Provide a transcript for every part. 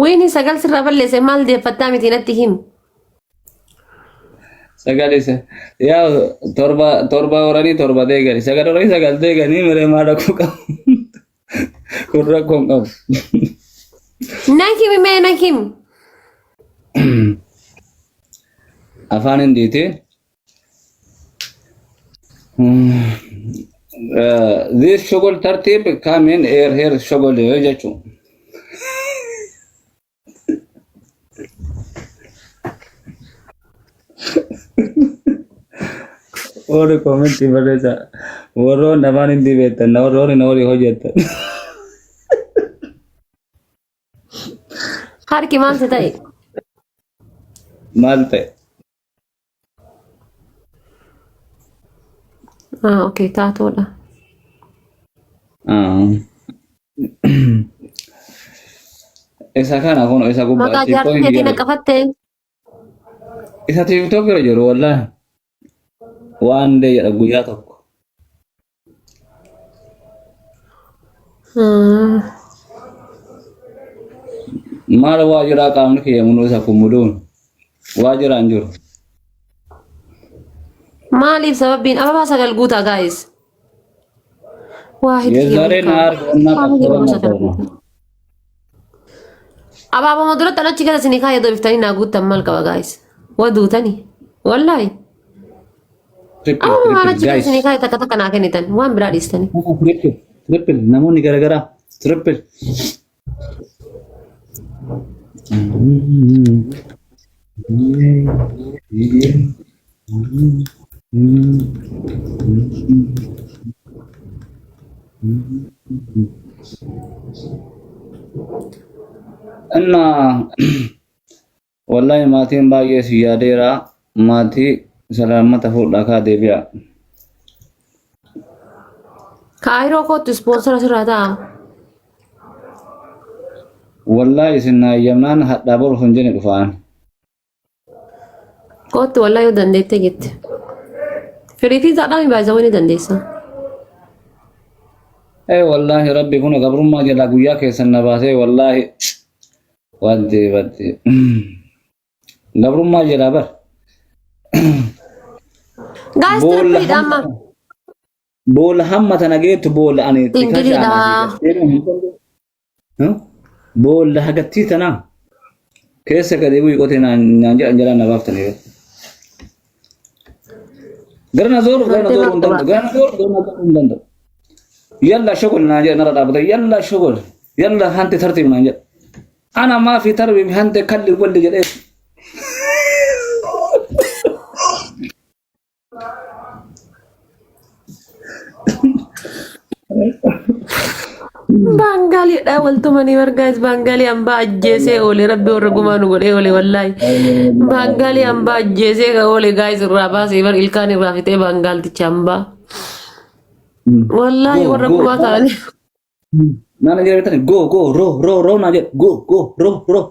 Wiini 9 sirraa balleesse maal deeffattaa miti natti himi. Sagal isa. Yaa torba torba horanii torba deegani. Sagal horanii sagal deeganii miree maal rakkoo qabu. Kun rakkoo hin qabu. Na himi mee na himi. Afaan hindiiti. This shogol tartiib come in here here shogol jechuun. Warri koomentii barreessa. Warroonni afaan hindii beektan na warroonni na walii hojjettan. Harki maal si ta'e? Maal ta'e? Ah, okay, taatoodha. Ah. Isa kana kun isa gubbaa Maqaa jaartii TikTok keetii na jedhu. qafattee. Isa TikTok irra jiru wallahi. Waan dee jedha guyyaa tokko. Maal waa jiraa qaamni kiyya munuu isa kun muduun waa jiraa hin jiru. Maaliif sababbiin ababaa 9 guutaa gaayis? Waa hidhii Yezaaree na argannaa qabsoo sagal guutaa. Abaaboo duratti an achi keessa isinii kaayee deebiftanii naa guuttan maal qaba gaayis? Waa duutanii? Wallaahi. Triple, Amma waan triple, achi guys. keessa isinii kaayee takka takka naa kennitan waan biraa dhiistanii. Triple, triple, namoonni garaagaraa triple. Innaa Wallahi maatiin baay'ee si yaadeera maatii salaammata fuudhaa kaa deebi'a. Kaayiroo kootu ispoonsara sirraa ta'a. Wallahi isin naa eeyyamnaan hadhaa boru hin jenne dhufaan. Kootu wallahi yoo dandeette jette. Firii fi zaadhaan baay'isa wani dandeessa. Ee wallahi rabbi kun gabrummaa jalaa guyyaa keessan na baasee wallahi Wanti wanti. Gabrummaa jedhaa bar. Guys, Boolla trippiliidha amma. hamma boolla hamma tana geettu boolla ani itti Ingiliidha. kashaan asii gad deemuu hin danda'u. Boolla hagattii tanaa keessa gadi bu'i qotee naan naan jedhan jalaa na baaftanii. Gara na zooru gara na Mantee zooruu hin maal danda'u. Gara na zooru gara na zooruu hin danda'u. Yalla shogol naan jedhan narra dhaabbata. Yalla shogol. Yalla hanti tartiib naan jedha. Ana maafi tarbiim hante kalli walli jedhee. Baangaaliidha waltumanii bargaas baangaalii hambaa ajjeesee oole rabbi warra gumaa nu godhee oole wallaahi. Baangaalii hambaa ajjeesee ka oole gaayis irraa baasee bar ilkaan irraa fixee baangaalticha hambaa. Wallaahi Go warra go. gumaa ta'anii. Naan jedhe beektani go go ro ro ro naan jedhe go go ro ro.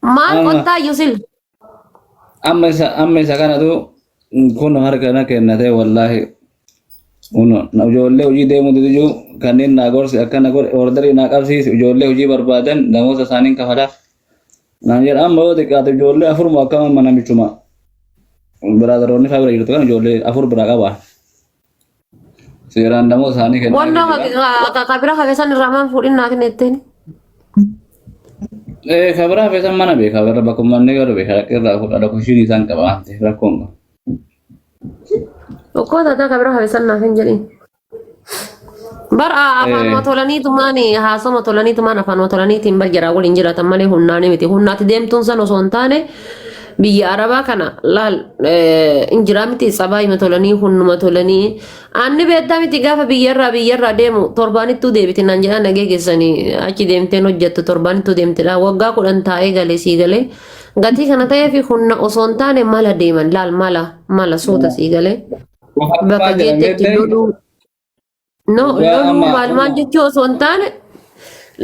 Maal Amma qottaa yusil? amma isa kanatu kun harka na kennate wallaahi. Uno ijoollee hojii deemuu didu kanneen naa gorsi akkana godhe orderii naa qabsiisi ijoollee hojii barbaadan namoota isaaniin kafalaaf. Naan jedha amma yoo xiqqaate ijoollee afuruma akkama amma namichuma biraadaroonni faa bira jirtu kan ijoollee afur biraa qaba. Seeraan namoota isaanii kennaa Wannoo jira. kabira hafesan irraa maan fuudhin naa kennetteen. Ee kabiraa hafesan mana beeka bara bakka manni galu beeka irraa fuudha kushiin isaan qaba waan ta'eef rakkoon qabu. Okkoo taataa kabira hafesan naaf hin jedhin. Bar afaanuma tolaniitumaan haasoma tolaniitumaan afaanuma tolaniitiin bar jaraa waliin jiraatan malee humnaani miti. Humnaatti deemtuun san osoo hin taane biyya arabaa kana laal hin jiraa miti tsabaayima tolanii humnuma tolanii aanni beektaa miti gaafa biyyarraa biyyarraa deemu torbaanittuu deebiti naan jedhaa nagee keessanii achi deemteen hojjettu torbaanittuu deemtedha waggaa 10 taa'ee galee sii galee gatii kana ta'eef humna osoo hin taane mala deeman laal mala mala suuta sii galee. Bakka Maal jedhan geettetti beektee? loluu no Dhugaa loluu amma maal maal jechuu osoo hin taane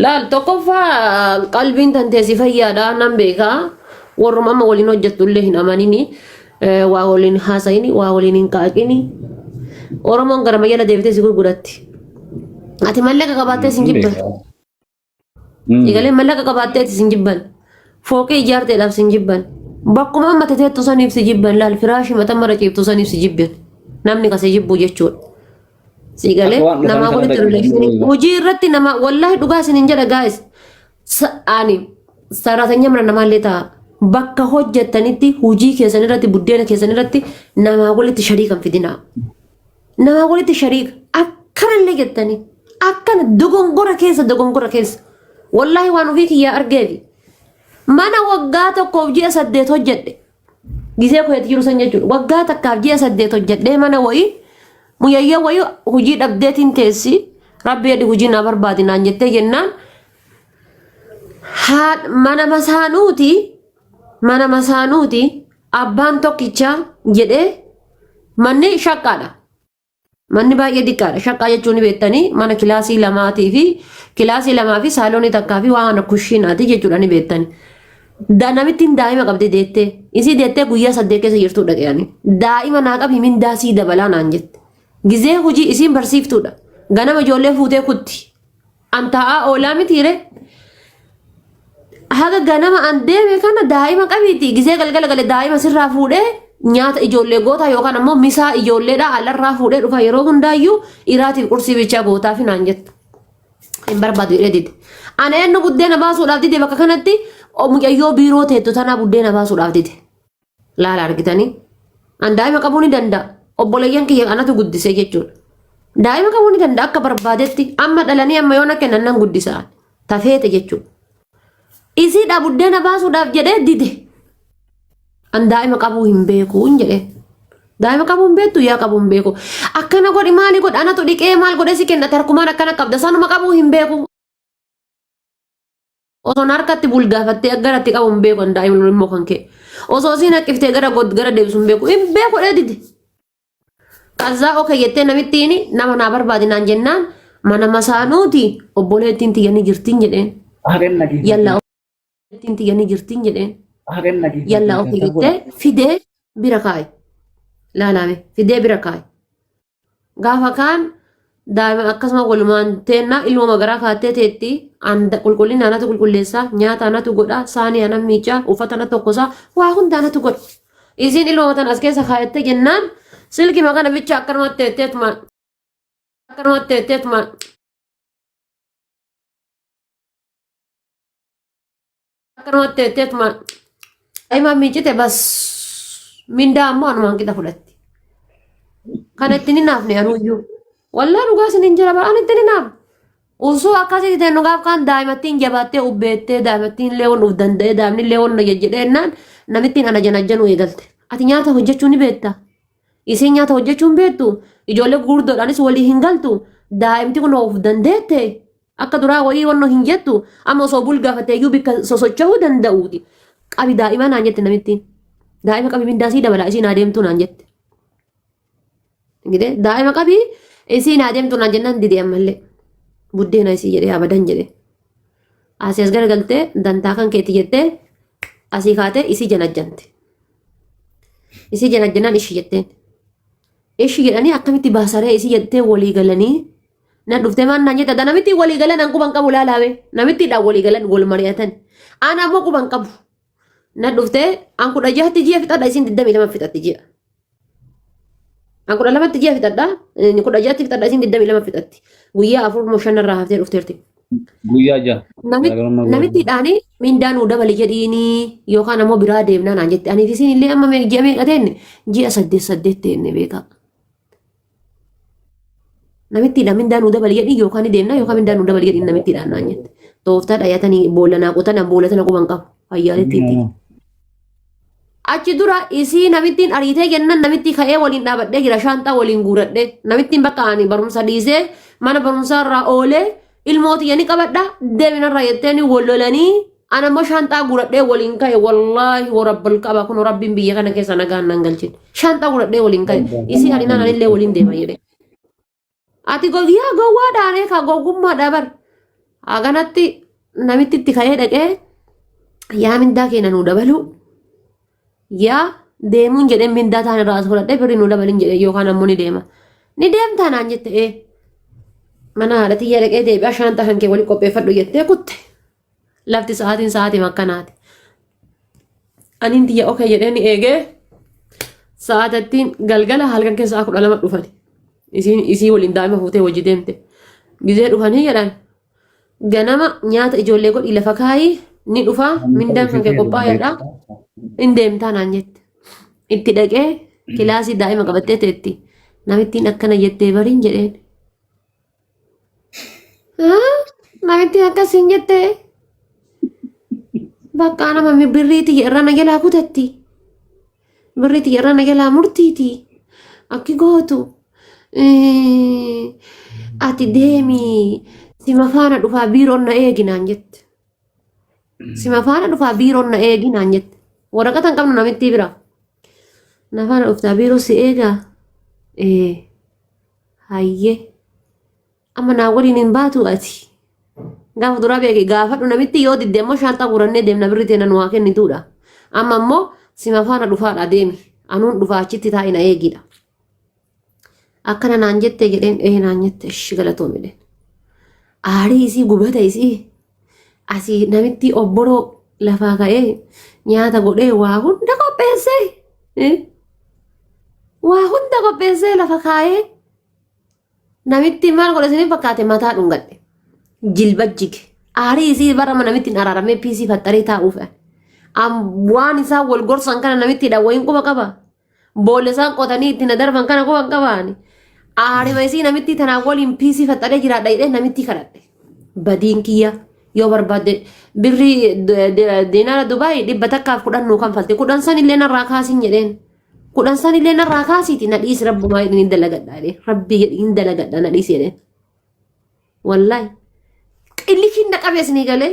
laal tokkoffaa qalbiin tanteesi fayyaadha nan beekaa warruma amma waliin hojjettu illee hin amanini. Waa waliin haasa'ini, waa waliin hin qaaqini. Oromoon gara mayyala deebitee si gurguratti. Ati mallaqa qabaattee sin jibban. Egalee mallaqa qabaattee sin jibban. Fooqii ijaarteedhaaf sin jibban. Bakkuma amma teteettu saniif si jibban laal firaashii mataa mara ciiftu saniif si jibban. Namni kasi jibbu jechuudha. Si galee Akka waan dhufanii namaa sana walitti dhaqanii rileeshinii hojii irratti nama wallaahi dhugaa isin hin jedha gaa'is. Ani saraatanyaa mana namaallee ta'a. Bakka hojjettanitti hojii keessan irratti buddeena keessan irratti namaa walitti shariika hin fidinaa. Namaa walitti shariika akkanallee jettanii akkana dogongora keessa dogongora keessa. Wallaahi waan ofii kiyyaa argeefi. Mana waggaa tokkoof ji'a 8 hojjedhe. Gisee koyetti jiru san jechuudha. Waggaa takkaaf ji'a 8 hojjedhee mana wayii muyayyoo wayii hojii dhabdeetiin teessi rabbi jedhi hojii naa barbaadi naan jettee jennaan mana masaanuuti mana masaanuuti abbaan tokkichaa jedhee manni shaqqaadha. Manni baay'ee xiqqaadha. Shaqqaa jechuun ni beektanii mana kilaasii lamaatii fi kilaasii lamaa fi saaloonii takkaa fi waan kushiinaati jechuudha ni beektani. Namittiin daa'ima qabdi deettee isii deettee guyyaa 8 keessa jirtuu dhaqeani. Daa'ima naa qabi mindaa sii dabalaa naan jette. Gizee hojii isiin barsiiftuudha. Ganama ijoollee fuutee kutti. An taa'aa oolaa mitiire. Haga ganama an deeme kana daa'ima qabiiti. Gizee galgala gale daa'ima sirraa fuudhee nyaata ijoollee gootaa yookaan ammoo misaa ijoolleedhaa alarraa fuudhee dhufa yeroo hundaayyuu iraatiif qursii bichaa gootaa fi naan jettu. Hin barbaadu jedhee dide. Ana eenyu buddeena baasuudhaaf dide bakka kanatti mucayyoo biiroo teettu tanaa buddeena baasuudhaaf dide. Laala argitanii. An daa'ima qabuu ni danda'a. Obboleeyyan kiyya anatu guddisee jechuudha. Daa'ima qabuu ni danda'a akka barbaadetti. Amma dhalanii amma yoona kennan nan guddisa. Tafeete jechuudha. Isiidhaa buddeena baasuudhaaf jedhee dide. An daa'ima qabuu hin beeku hin jedhee. Daa'ima qabuu hin beektu yaa qabuu hin beeku. Akkana godhi maali godhi anatu dhiqee maal godhee si kenna tarkumaan akkana qabda sanuma qabuu hin beeku. Osoon harkatti bulgaafattee garatti qabu hin beeku daa'imni immoo kan kee. Osoo isiin haqqiftee gara god gara deebisu hin beeku. Hin beeku dhee dide. Kazzaa oke jettee namittiin nama naa barbaadi naan jennaan mana masaanuuti obboleettiin tiyya ni jirtiin jedheen. Yalla obboleettiin tiyya ni jirtiin jedheen. Yalla oke jettee fidee bira kaaye. Laalaame fidee bira kaaye. Gaafa kaan daa'ima akkasuma walumaan teenna ilmoo magaraa kaattee teetti qulqullina anatu qulqulleessa nyaata anatu godha saanii anan miicaa uffata anatu tokkosaa waa hunda anatu godha. Isiin ilmoo tan as keessa kaayattee jennaan silkii makana bicha akkanumatti teetteetuma akkanumatti teetteetuma akkanumatti teetteetuma daa'ima miicite bas mindaa ammoo anumaan qixa fudhatti. Kana ittiin hin naafne anuyyuu. Wallaa dhugaa isin hin jira bara ani ittiin hin naafne. Osoo akkasii ta'e nu gaaf kaan daa'imattiin jabaattee ubbeettee daa'imattiin illee waan of danda'ee daa'imni illee waan jedhee jennaan namittiin ana janajjanuu eegalte. Ati nyaata hojjechuu ni beekta. Isiin nyaata hojjechuu hin beektu. Ijoollee gurguddoodhaanis walii hin galtu. Daa'imti kun of dandeette. Akka duraa wayii wannoo hin jettu. Amma osoo bul gaafattee iyyuu bikka sosocho'uu danda'uuti. Qabi daa'ima naan jette namittiin. Daa'ima qabi mindaa sii dabala isiin adeemtuu naan jette. Gidee daa'ima qabi isiin adeemtuu naan jennaan dide ammallee. Buddeena isii jedhee abadan jedhee. Asii as garagaltee dantaa kan keetti jettee asii kaatee isii janajjante. Isii janajjanaan ishii jetteen. Ishii jedhanii akkamitti baasaree isii jettee walii galanii na dhuftee maan naan jette namitti walii galan an quban qabu laalaame namittiidhaan walii galan wal mari'atan. Ana ammoo quban qabu. Na dhuftee an 16tti ji'a fixadha isiin 22 fixatti ji'a. An 12tti ji'a fixadha 16tti fixadha isiin 22 fixatti. Guyyaa afur moo shan irraa haftee dhufteerti. Guyyaa 6. Namitti mindaa nuu dabali jedhiini yookaan ammoo biraa deemnaa naan jette. Aniif isiin illee amma ji'a meeqa teenne? Ji'a 8 8 teenne beekaa. Namittiidhaan mindaa nuu dabali jedhii yookaan ni deemnaa yookaan mindaa nuu dabali jedhiin namittiidhaan naan jette. Tooftaa dhayatanii boolla naa qotan boolla tana quban qabu. Fayyaaletti itti. Achi dura isii namittiin ariitee kennan namitti ka'ee waliin dhaabadhee jira shaanxaa waliin guuradhee namittiin bakka ani barumsa dhiisee mana barumsaa irraa oolee ilmoo tiyya ni qabadha deeminarraa jetteeni wal lolanii ana immoo shaanxaa guuradhee waliin ka'e wallaahi warabbal qaba kun rabbiin biyya kana keessa nagaan nan galchin shaanxaa guuradhee waliin ka'e isii arinaan anillee waliin deema jedhe. Ati yaa gowwaadhaan eekaa gowwummaadha bar. Haganatti namitti itti ka'ee dhaqee yaa mindaa keenya nuu dabaluu yaa Deemuun jedheen mindaa taan irraa as fudhadhee birrii nu dabalin jedhee yookaan ammoo ni deema. Ni deemtaa naan jette ee. Mana haadha tiyya dhaqee deebi'aa shaanxaa kan kee waliin qopheeffadhu jettee kutte. Lafti sa'aatiin sa'aatiin akkanaati. Aniin tiyya okee jedhee ni eegee sa'aatattiin galgala halkan keessa sa'a 12 dhufani. Isiin isii waliin daa'ima fuutee hojii deemte. Gizee dhufanii jedhan ganama nyaata ijoollee godhii lafa kaayii ni dhufaa mindaan kan kee qophaa'eedha. In deemtaa naan jette. Itti dhaqee kilaasii daa'ima qabattee teetti. Namittiin akkana jettee bariin jedheen. Namittiin akkasiin jettee. Bakka nama birrii tiyya irra na jalaa kutatti. Birrii tiyya irra na jalaa murtiiti. Akki gootu. Ati deemi sima faana dhufaa biiroon na eegi naan jette. Sima faana dhufaa biiroon na eegi naan jette. Waraqata hin qabnu namittii bira. Na faana dhuftaa biiroo si eegaa. Ee. Hayyee. Amma naa waliin hin baatu ati. Gaafa duraa beeki gaafadhu namitti yoo didde ammoo shaanxaa guurannee deemna birri teena nu haa kennituudha. Amma ammoo sima faana dhufaadha deemi. Anuun dhufaa achitti taa'i na eegidha. Akkana naan jette jedheen ee naan jette ishi galatoomi jedheen. Aarii isii gubata isii asii namitti obboroo lafaa ka'ee nyaata godhee waa hunda qopheessee waa hunda qopheessee lafa kaa'ee namitti maal godhe isiniin fakkaate mataa dhungadhe jilba jige aarii isii bara namitti hin araaramee piisii faxxaree taa'uuf waan isaan wal gorsan kana namitti dha wayiin quba qaba boolla isaan qotanii itti na darban kana quba hin qabaani aarima isii namitti tanaa waliin piisii faxxaree jiraadha jedhee namitti kadhadhe badiin kiyya yoo barbaadde birrii diinaara Dubaay 110 nuu kanfalte 10 san illee narraa kaasin jedheen. 10 san illee narraa kaasiiti na dhiisi rabbumaa jedheen hin dalagadha jedheen rabbii jedhi hin dalagadha na dhiisi jedheen. Wallaahi illikiin na qabe isinii galee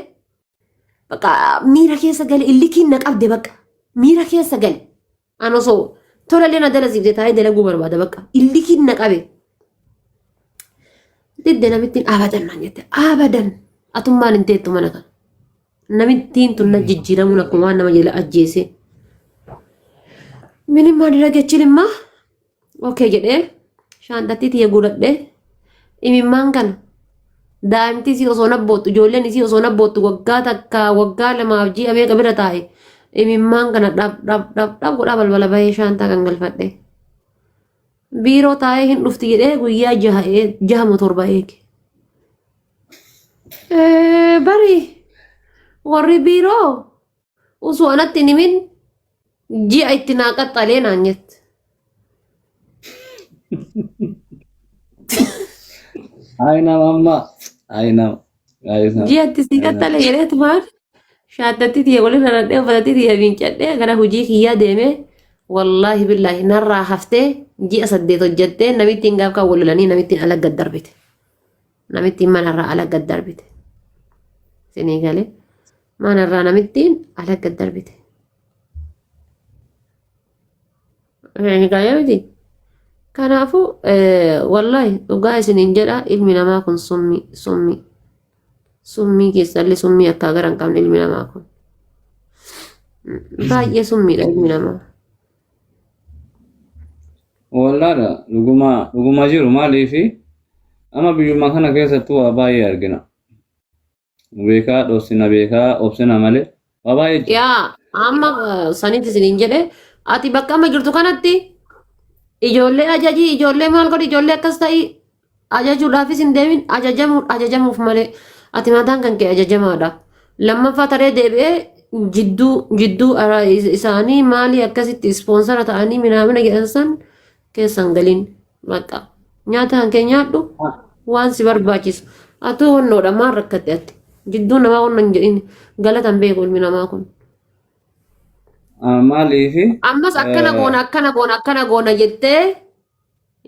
bakka miira keessa gale illikiin na qabde bakka miira keessa gale. An osoo tolallee na dalasiifte taa'ee dalaguu barbaada bakka illikiin na qabe. Didde namittiin abadan naan jette abadan atummaan hin teettu mana kana. Namittiin tun na jijjiiramuun akkuma waan nama jala ajjeese. Minim maadiraga chilimmaa okee jedhee shaanxattii tiyya guuradhee imimmaan kana daa'imti isii osoo nabboottu ijoolleen isii osoo nabboottu waggaa takka waggaa lamaaf ji'a meeqa bira taa'e imimmaan kana dhab dhab dhab dhab godhaa balbala bahee shaanxaa kan galfadhe. Biiroo taa'ee hin dhufti jedhee guyyaa jaha jaha moo torba eege. Bari warri biiroo osoo anatti hin himin ji'a itti naa qaxxalee naan jette. Ay nama amma. Ay nama. Ay nama. Ji'a itti sii qaxxale jedheetumaan shaattatti tiyya walirra nadhee uffatatti tiyya miiccadhee gara hojii kiyyaa deemee wallaahi billaahi narraa haftee ji'a 8 hojjettee namittiin gaaf kan wal lolanii namittiin ala gad darbite. Namittiin manarraa ala gad darbite. Isinii galee manarraa namittiin ala gad darbite. Galee miti. Kanaafuu wallaahi dhugaa isiniin jedha ilmi namaa kun summii summii summii keessallee summii akka gara hin qabne ilmi namaa kun. Baay'ee summiidha ilmi namaa. Wallaadha dhuguma dhuguma jiru maaliifi amma biyyuma kana keessattuu waa baay'ee argina. Beekaa dhoksina beekaa obsina malee waa baay'ee jira. Yaa amma sanitti isiniin jedhe ati bakka amma jirtu kanatti ijoollee ajajii ijoollee maal godhi ijoollee akkas ta'i ajajuudhaafis hin deemin ajajamuuf ajajamuuf malee ati mataan kan kee ajajamaadha. Lammaffaa taree deebi'ee jidduu jidduu isaanii maalii akkasitti ispoonsara ta'anii minaamina jedhan san keessan galiin bakka nyaata kan kee nyaadhu waan si barbaachisu atuu wannoodha maal rakkatte ati jidduu namaa wanna hin jedhin galata hin beeku ilmi namaa kun. Maaliifi Ammas akkana goona akkana goona akkana goona jettee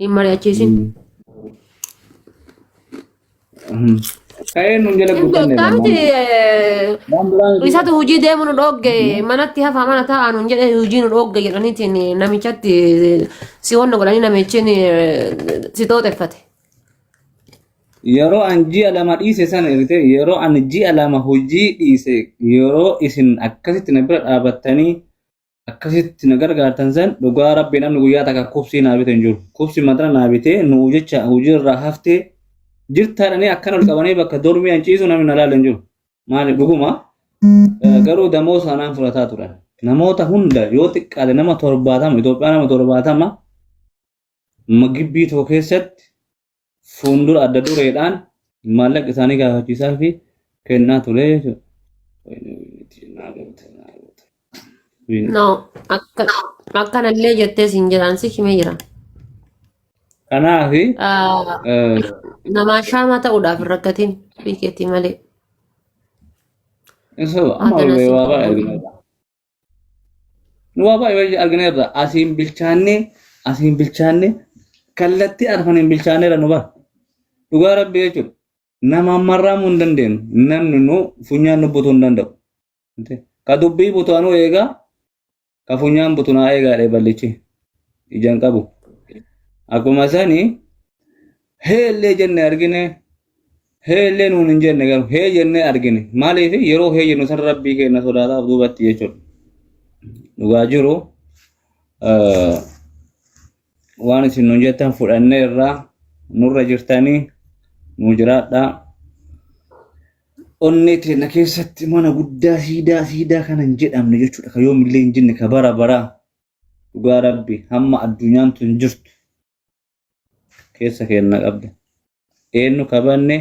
hin mari'achiisin. Ka'ee nuun jala Hin guddanne beektaa miti waan biraa miti. isatu hojii deemu nu dhoogge manatti hafaa mana taa'aa nuun jedhe hojii nu dhoogge jedhaniitiin namichatti si wanna godhanii namichi si xooxeffate. Yeroo an ji'a 2 dhiise sana ergite yeroo an ji'a 2 hojii dhiise yeroo isin akkasitti na bira dhaabattanii Akkasitti na gargaartan san dhugaa rabbii namni guyyaa takka kubsii naa bite hin jiru. Kubsii matana naa bitee nu jecha hojiirraa haftee jirtaadhanii akkana ol qabanii bakka dormii an ciisu namni na laala hin jiru. Maali dhuguma garuu damoo isaanaan fudhataa turan. Namoota hunda yoo xiqqaate nama 70 Itoophiyaa nama 70 gibbii tokko keessatti fuuldura adda dureedhaan maallaqa isaanii gaafachiisaa fi kennaa ture jechuudha. No, akka akkanallee jettee siin jedhaan si himee jira. Kanaaf Namaa shaamaa ta'uudhaaf hin rakkatin fiikeetii malee. Isa amma Haadha waa nasiin baay'ee argineerra. Nu waa baay'ee argineerra. Asiin bilchaannee asiin bilchaannee kallattii arfaniin bilchaanneerra nu bara. Dhugaa rabbii jechuudha. Nama ammarraamuu hin dandeenyu. Namni nu funyaan nu butuu hin danda'u. Ka dubbii butu anuu eegaa ka funyaan butu naa eegaa jedhe ballichi. Ijaan qabu. Akkuma sani heellee jenne argine heellee nuun hin jenne garuu hee jennee argine. Maaliif yeroo hee jennu san rabbii keenya sodaataaf duubatti jechuudha. Dhugaa jiru waan isin nuun jettan fudhannee irraa nurra jirtanii nu jiraadhaa. Onnee teenya keessatti mana guddaa siidaa siidaa kana hin jedhamne jechuudha. Ka yoomillee hin jenne ka bara baraa dhugaa rabbi hamma addunyaan tun jirtu keessa keenya qabda. Eenyu kabanne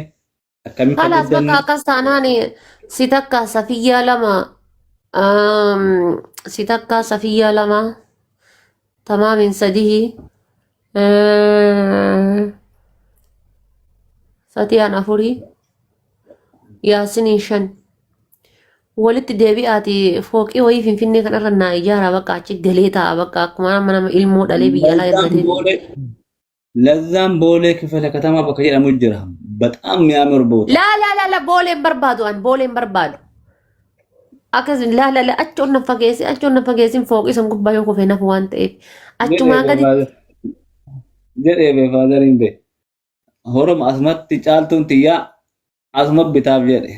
akkami ka Kalaas bakka guddanne akkas taanaan si takka safiyyaa lama si takka safiyyaa lama tamaamin sadii fatiyaan afurii yaasiniin shan walitti deebi'aati fooqii wayii finfinnee kanarra naa ijaaraa bakka achi galee taa'a bakka akkuma nama nama ilmoo dhalee biyya alaa Lazzaan ergatee. boolee Lazzaan boolee kifila katamaa bakka jedhamu jira. Baxaam mi'aamir boota. Laa laa laa laa booleen barbaadu an booleen barbaadu. Akkas laa laa laa achi ol na fageessi achi ol na fageessin fooqii san gubbaa yoo kufee nafu waan ta'eef achumaa gadi Jedhee bee faadariin bee. Horoma asumatti caaltuun tiyyaa asuma bitaaf jedhe.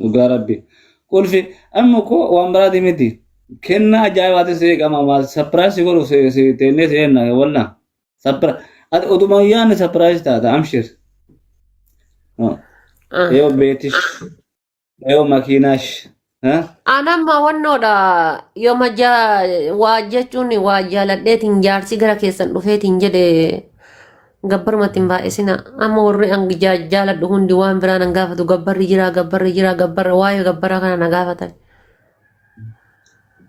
Dhugaa rabbi. Qulfi amma koo waan biraati miti. Kennaa ajaa'ibaati si qama maal sapiraayis godhuuf si teennee si jenna walla. Sapira ati utuma hin yaadne sapiraayis taata amshir. Yoo beetish yoo makiinaash. Anamma wannoodha yooma waa jechuun waa jaaladheetiin jaarsi gara keessan dhufeetiin jedhe gabbarumatti hin baay'isina. Amma warri an jaaladhu hundi waan biraa nan gaafatu gabbarri jira gabbarri jira gabbarra waa'ee gabbaraa kana na gaafatan.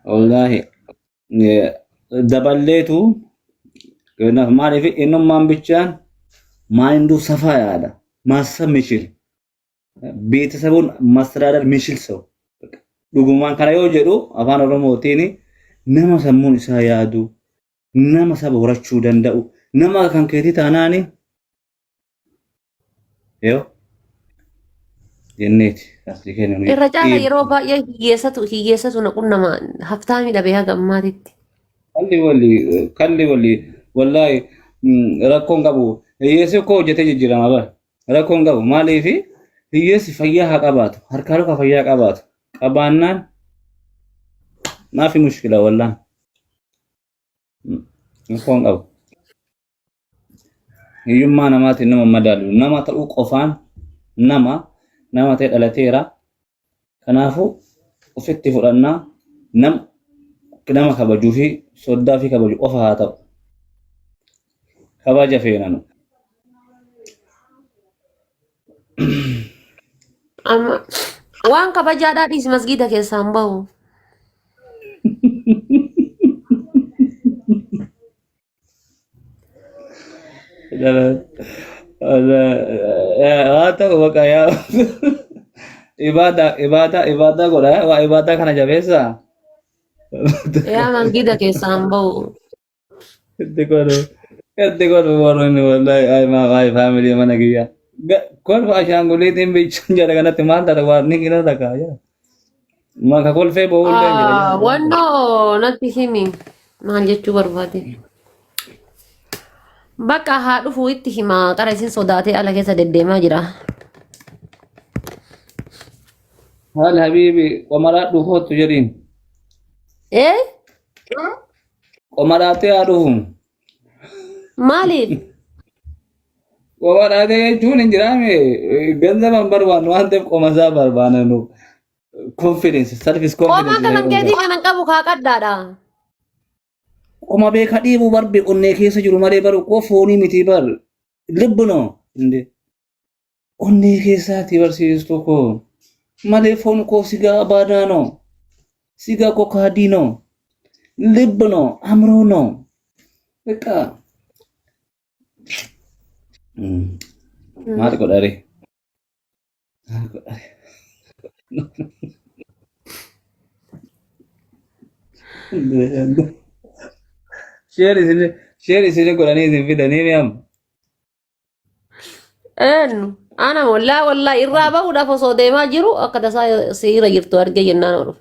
Wallaahi daballeetu kanaaf maaliif innummaan bichaan maayinduu safaa yaada maassa mishil ቤተሰቡን ማስተዳደር የሚችል ሰው dhugumaan kana yoo jedhu afaan oromootiin nama sammuun isaa yaadu nama saba horachuu danda'u nama kan keetii taanaani yoo jenneeti asii kennu Irra caala yeroo baay'ee hiyyeessatu hiyyeessatu na qunnama haftaamii dhabee haga ammaatitti. Kalli walli kalli walli wallaahi rakkoon qabu hiyyeessi koo hojjetee jijjiirama bara Rakkoon qabu maaliif hiyyeessi fayyaa haa qabaatu harkaa luka fayyaa qabaatu qabaannaan maafi mushkila wallaan rakkoon qabu. Hiyyummaa namaatiin nama madaalu nama ta'uu qofaan nama nama ta'e dhalateera kanaafuu ofitti fudhannaa nam nama kabajuu fi soddaa fi kabaju qofa haa ta'u kabaja feenanu. Amma waan kabajaadhaa dhiisi masgiida keessaa hin bahu. Haa ta'u baqa yaa ibaadaa ibaadaa ibaadaa godha waa ibaadaa kana jabeessaa. Yaa masgiida keessaa hin bahu. Itti godhu itti godhu warroonni wallahi ay maa ay faamilii mana kiyya. Kolfa ashaanguliitiin bichaan jala kanatti maal taata waan ni kina takka jala. Maka kolfee boo'ullee hin jira jala. Wannoo natti himi maal jechuu barbaade. Bakka haa dhufu itti hima qara isin sodaatee ala keessa deddeemaa jira. Haal habiibi qomaraa dhufootu jedhiin. Eh? Qoma dhaatee haa dhufu. Maaliif? Qoma dhaatee jechuun hin jiraame ganzaba hin barbaannu waan ta'eef qoma isaa barbaanna nu. Confidence, self Qoma confidence. akka kan keetii kanan qabu kaa qaddaadha. Qoma beeka dhiibuu barbe onnee keessa jiru malee baru koo foonii miti bar. Lubbu no. Onnee keessaati barsiistuu koo. Malee foon koo sigaa baadaa no. Sigaa koo kaadii no. ልብ ነው አእምሮ ነው። በቃ maal godhare? Maal godhare? Share isin share isin godhanii isin fidanii mi amma? Eenyu? Ana wallaa wallaa irraa bahuudhaaf osoo deemaa jiru akka tasaa siira jirtu argee jennaan dhufe.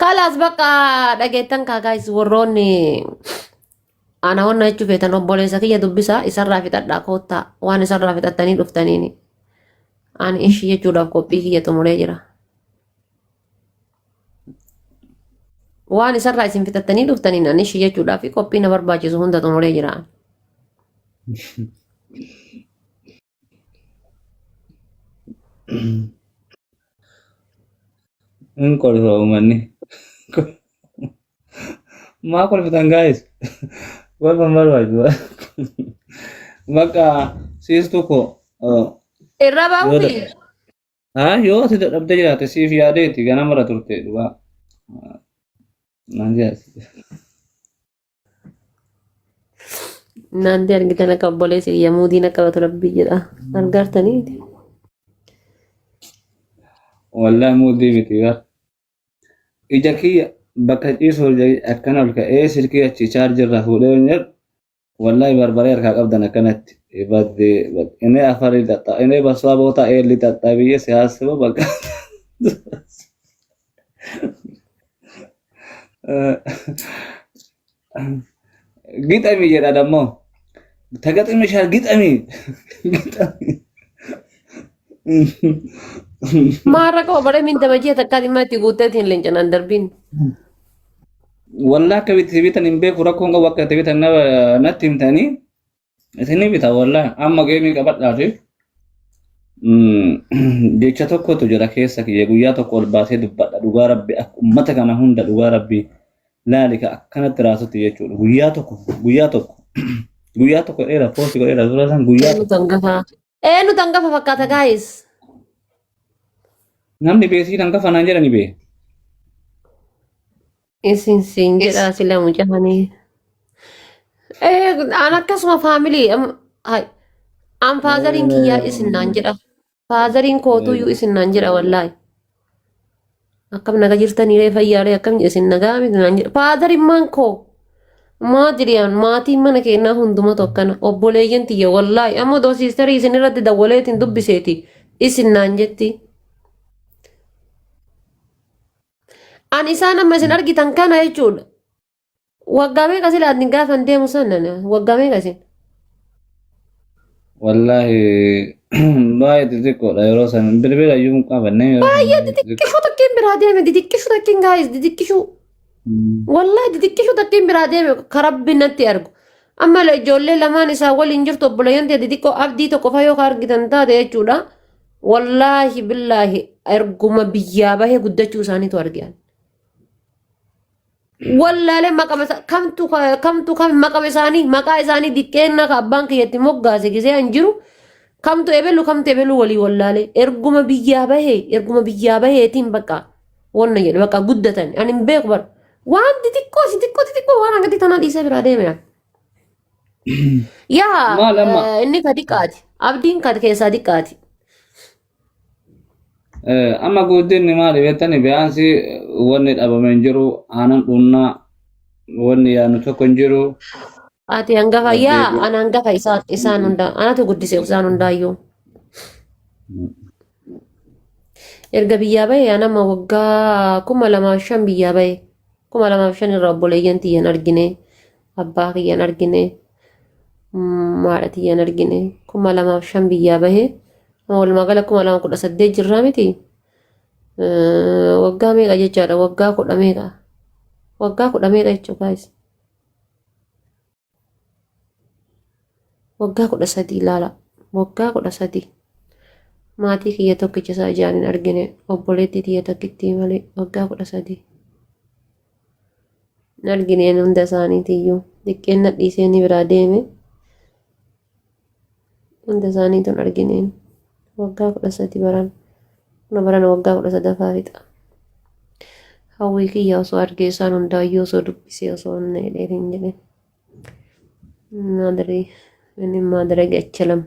Kalaas bakka dhageettan kaakaayis warroonni ana wanna jechuu feetan obboleessa kiyya dubbisaa isarraa fixadhaa koottaa waan isarraa fixattanii dhuftaniini. Ani ishii jechuudhaaf qophii kiyya xumuree jira. Waan isarraa isin fixattanii dhuftaniin ani ishii jechuudhaaf qophii na barbaachisu hunda xumuree jira. Hin kolfa uummanni. Maa kolfitan guys? Kolfa hin barbaachisu. Bakka siistuu koo Irra yoo bahuufi haa yoo ati dadhabdee jiraatte siif yaadeeti ganamarra turte dhugaa. Naan jedha. Naanti argitan akka obboleessi kiyya muudiin akka qabatu rabbii jedha. Argartaniiti. Wallahi muudii miti bar. Ija kiyya bakka ciisu akkana ol ka'ee silkii achi chaarjirraa fuudhee hin jedhu wallahi barbaree harkaa qabdan akkanatti badde inni afari xaxxa inni baswaa boota eelli xaxxa biyya siyaasaba bakka gixami jedha dammoo tagaximi shaal gixami gixami. Maarra qaba baree min damajii takkaa dhimma itti guutteetiin leencanaan darbiin. Wallah akka itti bitan hin beeku rakkoon qabu akka itti bitan natti himtanii isinii bita wallah amma geemii qabadhaa fi jecha tokkotu jira keessa kiyya guyyaa tokko ol baasee dubbadha dhugaa rabbi akka ummata kana hunda dhugaa rabbi laalika akkanatti raasutti jechuudha guyyaa tokko guyyaa tokko guyyaa tokko dheera poosti godheera suuraa san guyyaa Eenyu tokko tangafa? Eenyu tangafa fakkaata gaayis? Namni beesii kan kafanaan jedhani bee. Isin siin jedhaa sila mucaanii. An akkasuma faamilii an faazariin kiyyaa isin naan jedha. Faazariin kootuyyuu isin naan jedha wallaahi. Akkam naga jirtanii ree fayyaalee akkam isin nagaa miti naan jedha. Faazarimmaan koo maadiriyaan maatiin mana keenyaa hundumatu akkana obboleeyyan tiyya wallaahi ammoo doo siistarii isin irratti dawwaleetiin dubbiseeti isin naan jetti. An isaan amma isin argitan kana jechuudha. Waggaa meeqa sila ani gaafan deemu sana waggaa meeqa isin? Wallaahi baay'ee xixiqqoodha yeroo san bilbila iyyuu hin qabanne yeroo san Baay'ee baay'ee xixiqqoo. xixiqqishuu takkiin biraa deeme xixiqqishuu takkiin gaayis xixiqqishuu. Wallaahi xixiqqishuu takkiin biraa deeme ka rabbi natti argu. Amma ijoollee lamaan isaa waliin jirtu obboleeyyan ta'e xixiqqoo abdii tokko fa yoo ka argitan taate jechuudha. Wallaahi billaahi erguma biyyaa bahee guddachuu isaaniitu arge. Wallaalee maqama isa kamtu kamtu kam maqama isaanii maqaa isaanii diqqeennaa ka abbaan kiyyatti moggaase gisee an jiru kamtu ebelu kamtu ebelu walii wallaalee erguma biyyaa bahee erguma biyyaa baheetiin bakka wanna jedhe bakka guddatan ani hin beeku bara waan xixiqqoo xixiqqoo xixiqqoo waan hangatti tanaa dhiisee biraa deeme ani. Yaa Maal amma inni ka diqqaati abdiin ka keessaa diqqaati. Amma guddinni maali beektani biyaansi wanni dhabame hin jiru aanan dhunnaa wanni yaadnu tokko hin jiru. Ati hangafa yaa ana hangafa isaan isaan hundaa anatu guddise isaan hundaayyuu. Erga biyyaa bahe anama waggaa 2005 biyyaa bahe 2005 irraa obboleeyyan tiyyan argine abbaa kiyyan argine haadha tiyyan argine 2005 biyyaa bahe walumaa gala 2018 jirraa miti waggaa meeqa jechaadha waggaa kudha meeqa. Waggaa kudha meeqa jechuudha guys? Waggaa 13 ilaala. Waggaa 13. Maatii kiyya tokkicha isaa ijaan hin argine, obboleettii tiyya takkittii malee waggaa 13. Hin argineen hunda isaaniitiyyuu. Xiqqeen na dhiisee ni biraa deeme. Hunda isaaniitu hin argineen. Waggaa 13 baran. Kuna barana waggaa 13ffaa fixa. Hawwii kiyya osoo argee isaan hundaayyuu osoo dubbisee osoo hin dheedheef hin jedhin. Maadree inni maadree achalam.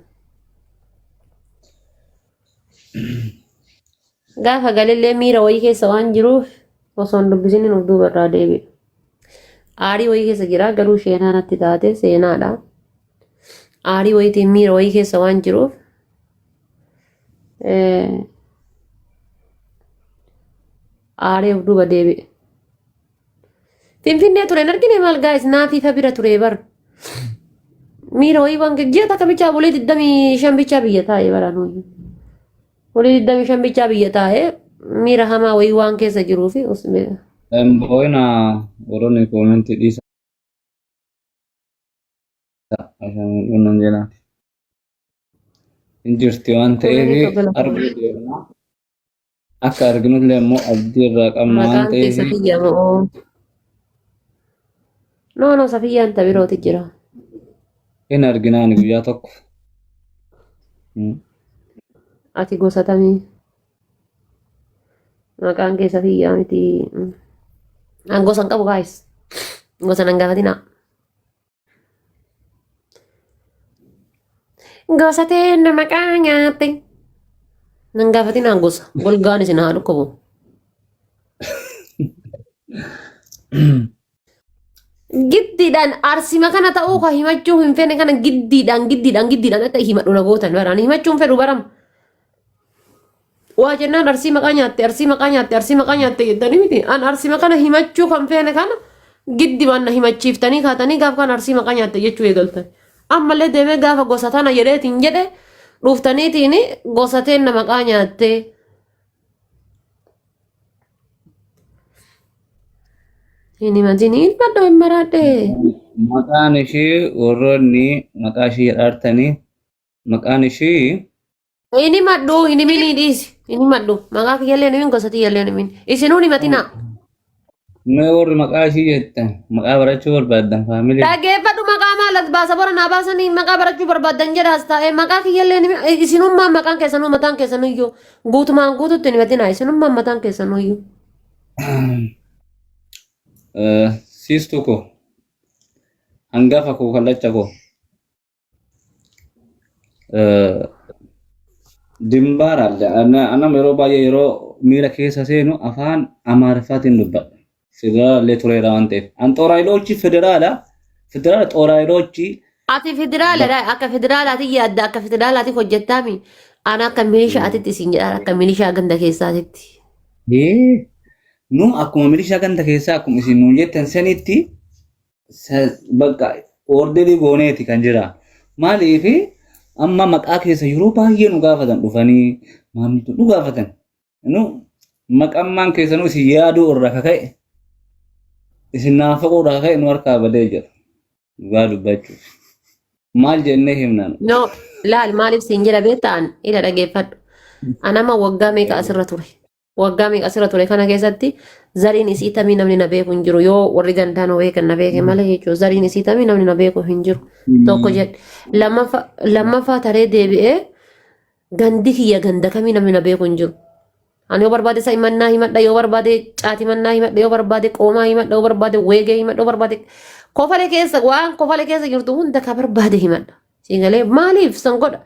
Gaafa galillee miira wayii keessa waan jiruuf osoo hin dubbisin of duuba irraa deebi'e. Aarii wayii keessa jira garuu sheenaa natti taate seenaadha. Aarii wayiitiin miira wayii keessa waan jiruuf aaree of duuba deebi'e. Finfinnee ture hin argine maal gaa'is naafiifa bira ture bar. Miira wayii waan ji'a takka bichaa bulii 25 bichaa biyya taa'e bara nuyi. Bulii 25 bichaa biyya taa'e miira hamaa wayii waan keessa jiruu fi Booyina warroonni koomentii dhiisa. Ashaan jedha. Hin jirti waan ta'eef arguu deemna. Akka arginullee immoo abdii irraa qabna waan Maqaan kee ta'eef Safiyyaa moo? No, no, Safiyyaan ta birooti jira. hin arginaani guyyaa tokko. Ati gosa tamii? Maqaan kee Safiyyaa miti. An gosa hin qabu guys. Gosa nan gaafatinaa. Gosa teenna maqaa nyaatte. Nan gaafatinaa gosa. Golgaan isin haa dhukkubu. Giddiidhaan arsima kana ta'uu ka himachuu hin feene kana giddiidhaan giddiidhaan giddiidhaan akka himadhu na gootan baraan himachuu hin fedhu baram. Waa jennaan arsii maqaa nyaatte arsii maqaa nyaatte arsii maqaa nyaatte jettanii miti. An arsima kana himachuu kan feene kana giddimaan na himachiiftanii kaatanii gaaf kan arsii maqaa nyaatte jechuu eegaltan. Ammallee deemee gaafa gosa tana jedheetiin jedhe dhuftaniitiin gosa teenna maqaa nyaatte. Hin himatin ilmadho hin maraadhe. Maqaan ishii warroonni maqaa ishii jedhaartanii maqaan ishii Hin himadhu, hin himinii dhiisi. Hin himadhu. Maqaa kiyyallee hin himin, gosa tiyyallee hin himin. Isinuu hin himatinaa. Mee warri maqaa ishii jettan maqaa barachuu barbaaddan faamilii. Dhageeffadhu maqaa maal as baasa bora naa baasanii maqaa barachuu barbaaddan jedha as taa'ee maqaa kiyyallee hin himin. Isinummaan maqaan keessanuu mataan keessanuyyuu guutumaan guututti hin himatinaa. Isinummaan mataan keessanuyyuu. Siistuu koo hangafa koo kallacha koo. Dimbaar alle anam yeroo baay'ee yeroo miira keessa seenu afaan Amaariffaatiin dubbadha. Federaala illee tureera waan ta'eef. An xooraayiloochi federaala. Federaala xooraayiloochi Ati federaaladha. Akka federaalaati yaadda. Akka federaalaati hojjettaami. Ana akka milishaatitti isin jedha. Akka milishaa ganda keessaatitti. Ee, nu akkuma milishaa ganda keessaa akkuma isin nuun jettan sanitti bakka orderii gooneeti kan jira. Maaliif amma maqaa keessa yeroo baay'ee nu gaafatan dhufanii maamiltu nu gaafatan. Nu maqammaan keessanuu isin yaaduu irraa kaka'e isin naafaquu irraa kaka'e nu harkaa badee jira. Dhugaa dubbachuuf. Maal jennee himna nu? No, laal maaliif siin jedha beektaa an ila dhageeffadhu. Anama waggaa meeqa asirra ture. Waggaa meeqa asirra ture kana keessatti zariin isii tamii namni na beeku hin jiru yoo warri gandaa na beekan na beeke malee jechuudha zariin isii tamii namni na beeku hin jiru tokko jedhe lammaffaa lammaffaa taree deebi'ee gandi kiyya ganda kamii namni na beeku hin jiru. Ani yoo barbaade isa himannaa himadha yoo barbaade caati himannaa himadha yoo barbaade qoomaa himadha yoo barbaade weegee himadha yoo barbaade kofale keessa waan kofale keessa jirtu hunda ka barbaade himadha. Siingalee maaliif san godha?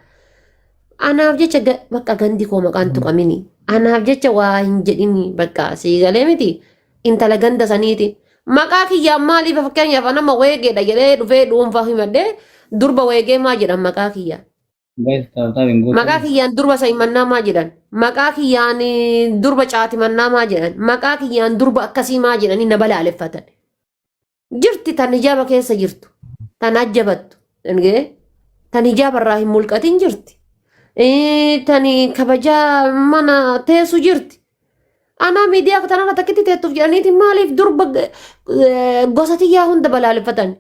Anaaf jecha bakka gandi koo maqaan tuqamini. Anaaf jecha waa hin jedhini bakka siigalee miti. Intala ganda saniiti. Maqaa kiyyaan maaliif fakkeenyaaf nama weegeedha jedhee dhufee dhuunfaa himadhee durba weegee maa jedhan maqaa kiyyaa. Guys, taa'u taa'u hin Maqaa gootan. kiyyaan durba sa'imannaa maa jedhan. Maqaa kiyyaan durba caatimannaa maa jedhan. Maqaa kiyyaan durba akkasii maa jedhanii na balaaleffatan. Jirti tan hijaaba keessa jirtu, tan ajjabattu, dhangee tan hijaaba irraa hin mulqatin jirti. Tan kabajaa mana teessu jirti. Anaa miidiyaa tanarra takkitti teettuuf jedhaniiti maaliif durba gosa tiyyaa hunda balaaleffatan?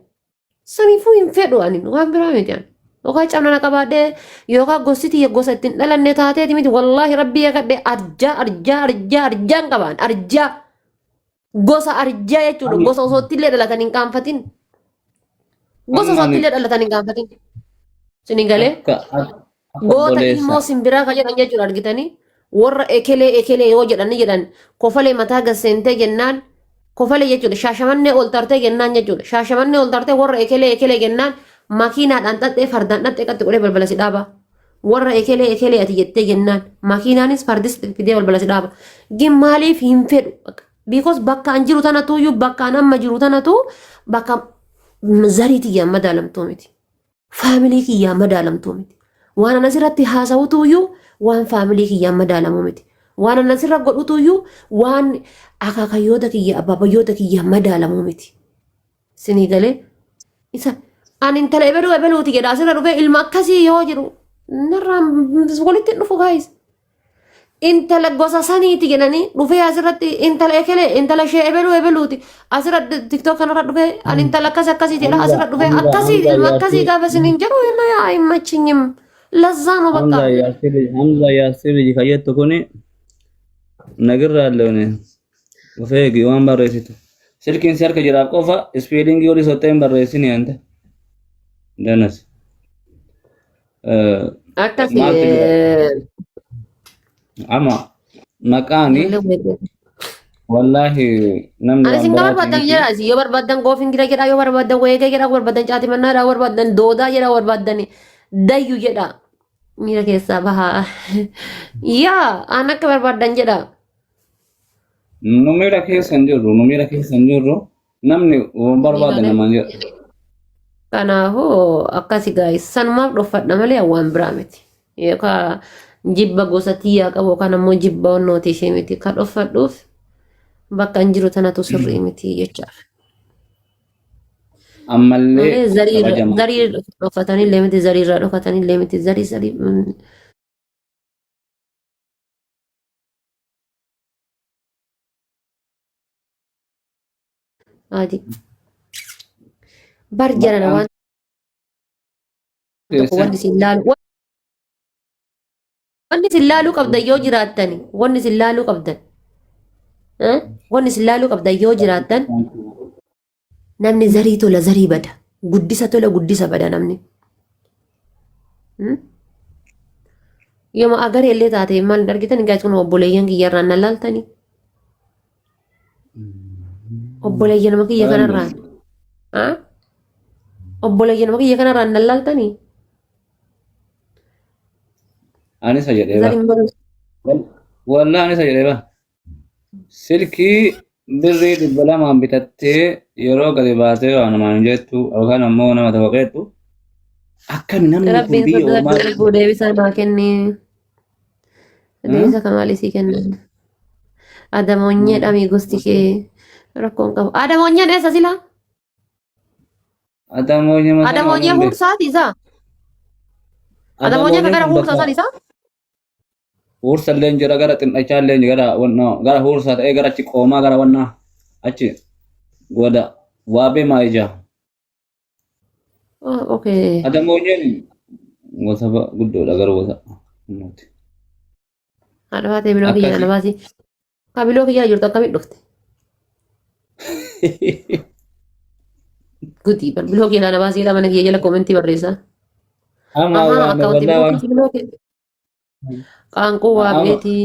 Saniifuu hin fedhu ani waan biraa miti ani. Yookaan cabna na qabaadhee yookaan gosti tiyya gosa ittiin dhalanne taateeti miti wallaahi rabbii eegadhe arjaa arjaa arjaa arjaan qabaan arjaa gosa arjaa jechuudha Ani gosa osoo ittillee dhalatan hin qaanfatin gosa amma osoo ani ittillee dhalatan hin qaanfatin. Sini galee akka akka goota obboleessa ilmoo simbiraa kan jedhan jechuudha argitanii warra ekelee ekelee yoo jedhanii jedhan kofalee mataa gasseentee jennaan kofalee jechuudha shaashamannee ol tartee jennaan jechuudha shaashamannee ol tartee warra ekelee ekelee jennaan makiinaadhaan xaxxee fardaan xaxxee qaxxi godhee balbala si dhaaba warra ekelee ekelee ati jettee jennaan makiinaanis fardis fidee balbala si dhaaba gin maaliif hin fedhu because bakka an jiru tanatuyyuu bakka an amma jiru tanatu bakka zarii tiyyaan madaalamtuu miti. Faamilii kiyyaan madaalamtuu miti. Waan an asirratti haasa'utuyyuu waan faamilii kiyyaan madaalamuu miti. Waan an asirra godhutuyyuu waan akaakayyoota kiyya abbaabayyoota kiyyaan madaalamuu miti. Sinii galee isa ani intala ebeluu ebeluuti jedha asirra dhufee ilma akkasii yoo jedhu narraan walitti hin dhufu gaayis. Intala gosa saniiti jedhanii dhufee asirratti intala ekelee intala ishee ebeluu ebeluuti asirra tiktok kanarra dhufee ani intala akkas akkasii jedha Hamza asirra dhufee Hamza akkasii Hamza ilma akkasii Yaasir gaafa isiniin jedhu inna yaa himachinyim lazzaa nu bakka. Hamza Yaasir Hamza Yaasir kajettu kuni nagirra alleene of eegi waan barreessitu. Silkiin si harka jiraaf qofa ispeelingii olii sottee hin barreessini ante. Danas. Akkasi Maaltu jira? Amma maqaani wallaahi namni Ani waan isin ka biraatii barbaaddan miti. jedha isin yoo barbaaddan goofingira jedha yoo barbaaddan weegee jedha yoo barbaaddan caatimannaa jedha yoo barbaaddan doodaa jedha yoo barbaaddan dayyu jedha miira keessaa bahaa yaa an akka barbaaddan jedha. Nu miira keessa hin jirru, nu miira keessa hin jirru. Namni waan barbaade namaan jedha. Kanaafuu akkasi gaayis sanumaaf dhoffadha malee waan biraa miti. Yookaan jibba gosa tiyyaa qabu yookaan ammoo jibba onnootii ishee miti. Kan dhoffadhuuf bakka hin jiru tanatu sirrii miti jechaaf. Ammallee Malee zarii irra- kabajamaa. zarii irra dhokfatanii miti zarii irraa dhokatanii miti zarii zarii. Adi. Bar jarana Maqaan waan tokko keessan wanni isin laalu wanni isin laaluu qabdan yoo jiraattani wanni isin laaluu qabdan eh? Wanni isin laaluu qabdan yoo jiraattan namni zarii tola zarii bada guddisa tola guddisa bada namni. Hmm? Yooma agaree illee taate maal hin argitan gaas kun obboleeyyan kiyyarraan na laaltanii. Obboleeyyanuma kiyya kanarraan. Ah? Obboleeyyanuma kiyya kanarraan na laaltanii. Anisa jedhee ba. Zariin barumsa. Wallah anisa jedhee ba. Silkii birrii 200n bitattee yeroo gadi baatee waa namaan jettu yookaan ammoo nama tokko qeexxu akkami namni kun Rabbiin biyya sodaadhu ormaa lubbuu deebisaa naa kenni. Deebisa kamaal isii kennan. Adamoonyee dhamii gosti kee rakkoon qabu. Adamoonyeen eessa silaa? Adamoonyee mataa Adamoonyee waan beeku. huursaati isaa. Adamoonyee ka Adamoonyeen gara kun huursaa bakka san isaa? huursa illee jira gara xinxachaa illee jira gara wannaa gara huursaa ta'ee gara achi qoomaa gara wannaa achi goda waabee maayijaa. Oh, okay. Adamoonyeen gosa guddoodha garuu gosa humnooti. Haadha baatee biloo kiyya Akkasi. na baasi. Ka biloo kiyya jirtu akkamitti dhufte? Gutii bar biloo kiyya na baasii mana kiyya jala koomentii barreessaa. Amma Ahaa waame akkaawuntii wallaa biloo waan kiyya biloo kiyya. Qaanquu amma waabeetii.